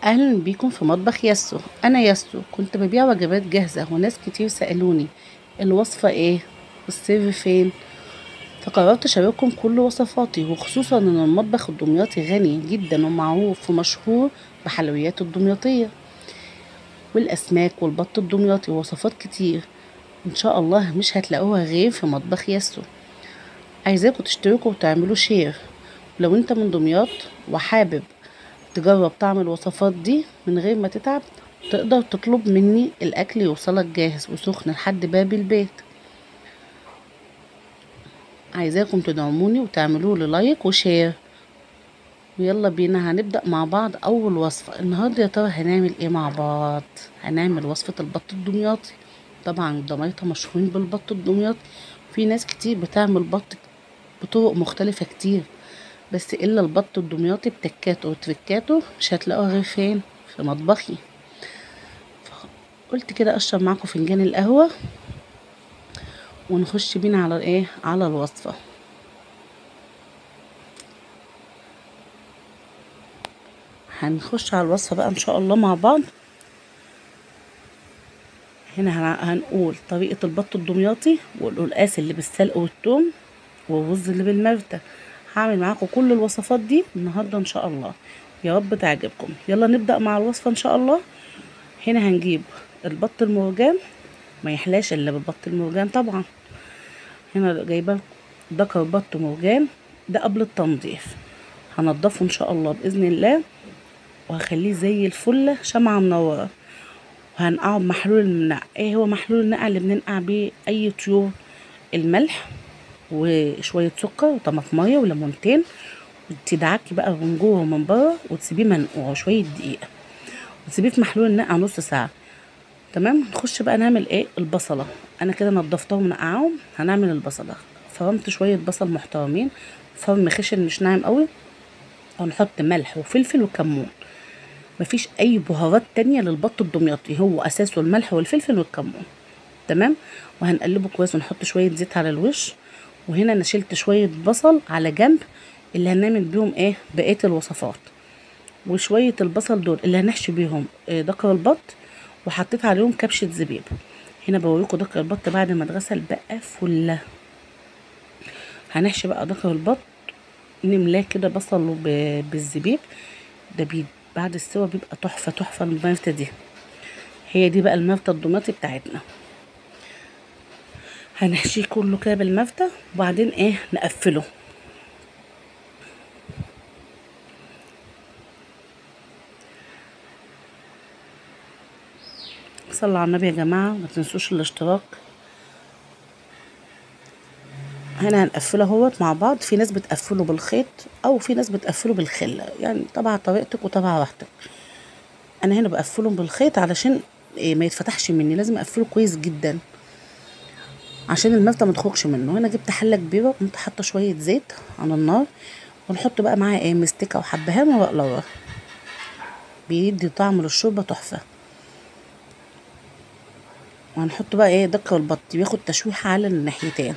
اهلا بيكم في مطبخ ياسو. انا ياسو كنت ببيع وجبات جاهزة، وناس كتير سالوني الوصفة ايه والسر فين، فقررت اشارككم كل وصفاتي، وخصوصا ان المطبخ الدمياطي غني جدا ومعروف ومشهور بحلويات الدمياطيه والاسماك والبط الدمياطي ووصفات كتير ان شاء الله مش هتلاقوها غير في مطبخ ياسو. عايزاكم تشتركوا وتعملوا share. لو انت من دمياط وحابب تجرب طعم الوصفات دي من غير ما تتعب، تقدر تطلب مني الاكل يوصلك جاهز وسخن لحد باب البيت. عايزاكم تدعموني وتعملوا لي like و share. ويلا بينا هنبدأ مع بعض اول وصفة النهاردة. يا ترى هنعمل ايه مع بعض؟ هنعمل وصفة البط الدمياطي. طبعا الدمياطة مشهورين بالبط الدمياطي، في ناس كتير بتعمل بط بطرق مختلفة كتير، بس الا البط الدمياطي بتكاته وتركاته مش هتلاقوها غير فين؟ في مطبخي. قلت كده اشرب معاكم فنجان القهوة ونخش بينا على ايه؟ على الوصفة. هنخش على الوصفة بقى ان شاء الله مع بعض. هنا هنقول طريقه البط الدمياطي والقلقاس اللي بالسلق والثوم والرز اللي بالمرتة. هعمل معاكم كل الوصفات دي النهارده ان شاء الله، يا رب تعجبكم. يلا نبدأ مع الوصفة ان شاء الله. هنا هنجيب البط المرجان، ما يحلاش الا بالبط المرجان طبعا. هنا جايبه ذكر بط مرجان، ده قبل التنظيف، هنضفه ان شاء الله باذن الله وهخليه زي الفلة شمعة منورة. وهنقعه بمحلول النقع. ايه هو محلول النقع؟ اللي بننقع بيه اي طيور، الملح وشوية سكر وطماطميه وليمونتين، وتدعكي بقى من جوه ومن بره وتسيبيه منقوع شوية دقيقة، وتسيبيه في محلول النقع نص ساعة. تمام. نخش بقى نعمل ايه؟ البصله. انا كده نضفتهم ونقعهم. هنعمل البصله. فرمت شوية بصل محترمين، فرم خشن مش ناعم قوي، ونحط ملح وفلفل وكمون. مفيش اي بهارات تانية للبط الدمياطي، هو اساسه الملح والفلفل والكمون. تمام. وهنقلبه كويس ونحط شوية زيت على الوش. وهنا انا شلت شوية بصل على جنب اللي هنعمل بيهم ايه بقية الوصفات، وشوية البصل دول اللي هنحشي بيهم دكر البط، وحطيت عليهم كبشة زبيب. هنا بوريكم دكر البط بعد ما اتغسل بقى فله. هنحشي بقى دكر البط، نملاه كده بصل بالزبيب ده، بعد السوا بيبقى تحفة تحفة. المرته دي هي دي بقى المرته الدمياطي بتاعتنا. هنحشيه كله كده بالمفتة وبعدين ايه نقفله. صلوا على النبي يا جماعة، ما تنسوش الاشتراك. هنا هنقفله اهوت مع بعض. في ناس بتقفله بالخيط او في ناس بتقفله بالخله، يعني طبعا طريقتك وطبعا راحتك. انا هنا بقفله بالخيط علشان إيه ما يتفتحش مني، لازم اقفله كويس جدا عشان المرتة ما تخرجش منه. هنا جبت حله كبيرة وقمت حاطه شوية زيت على النار، ونحط بقى معاها ايه مستكه وحبهان وبقلاوه، بيدي طعم للشوربه تحفة. وهنحط بقى ايه دكر البط، بياخد تشويحه على الناحيتين،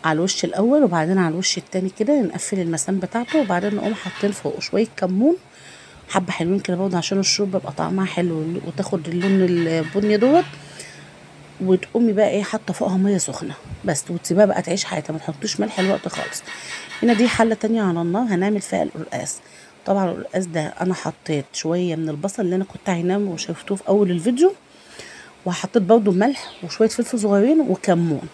على الوش الاول وبعدين على الوش التاني كده، نقفل المسام بتاعته، وبعدين نقوم حاطين فوقه شوية كمون، حبه حلوين كده برضه عشان الشوربة يبقى طعمها حلو وتاخد اللون البني دوت. وتقومي بقى ايه حاطه فوقها مية سخنة بس، وتسيبها بقى تعيش حياتها، ما تحطيش ملح الوقت خالص. هنا دي حله تانية على النار هنعمل فيها القلقاس. طبعا القلقاس ده انا حطيت شوية من البصل اللي انا كنت عيناه وشفتوه في اول الفيديو، وحطيت برده ملح وشوية فلفل صغيرين وكمون.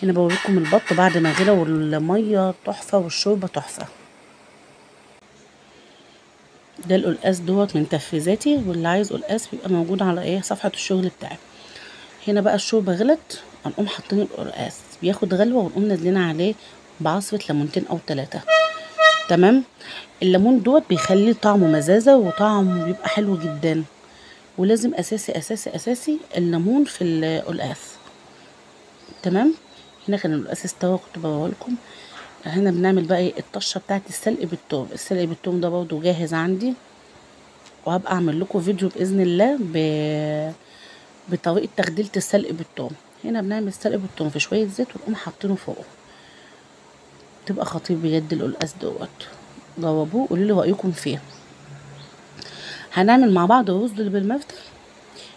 هنا بوريكم البط بعد ما غلى والمية تحفة والشوربه تحفة. ده القلقاس دوت من تنفيذاتي، واللي عايز قلقاس بيبقى موجود على ايه صفحة الشغل بتاعي. هنا بقى الشوربة غلت، هنقوم حاطين القلقاس بياخد غلوه، ونقوم نازلين عليه بعصره ليمونتين او 3. تمام. الليمون دوت بيخلي طعمه مزازه وطعمه بيبقى حلو جدا، ولازم اساسي اساسي اساسي الليمون في القلقاس. تمام. هنا كان القلقاس استوى، كنت بوريلكم. هنا بنعمل بقى ايه الطشه بتاعه السلق بالثوم. السلق بالثوم ده برضو جاهز عندي، وهبقى اعمل لكم فيديو باذن الله بطريقة تخديله السلق بالثوم. هنا بنعمل السلق بالثوم في شوية زيت ونقوم حاطينه فوقه، تبقى خطير بجد القلقاس دوت. جربوه قولوا لي رايكم فيه. هنعمل مع بعض الرز اللي بالمفتل.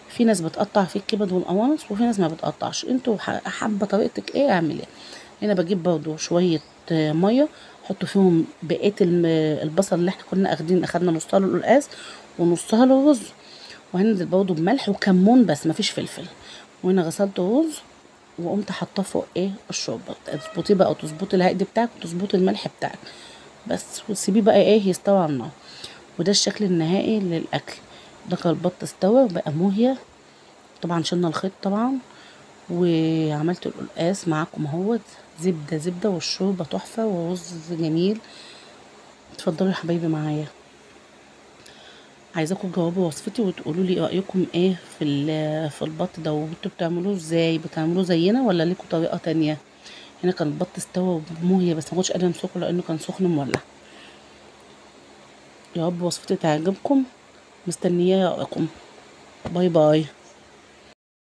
في ناس بتقطع فيه الكبد والقوانص وفي ناس ما بتقطعش، انتوا حابة طريقتك ايه اعملي. هنا بجيب برضو شوية مية احط فيهم بقية البصل اللي احنا كنا اخدنا نصها للقلقاس ونصها للرز، وهننزل برضو بملح وكمون بس مفيش فلفل. وهنا غسلت الرز وقمت حاطاه فوق ايه الشوربة. تظبطيه بقى وتظبطي العقد بتاعك وتظبطي الملح بتاعك بس، وتسيبيه بقى ايه يستوي على النار. وده الشكل النهائي للاكل. ده كان البط استوى وبقى مهيه، طبعا شلنا الخيط طبعا، وعملت القلقاس معاكم اهوت، زبدة زبدة والشوربه تحفة ورز جميل. اتفضلوا يا حبايبي معايا، عايزاكم تجاوبوا وصفتي وتقولوا لي رايكم ايه في البط ده، وانتوا بتعملوه ازاي؟ بتعملوه زينا ولا ليكوا طريقه تانية؟ هنا كان البط استوى بمهيه بس ما كنتش قادرة امسكه لانه كان سخن مولع. يا رب وصفتي تعجبكم، مستنيه رايكم. bye bye.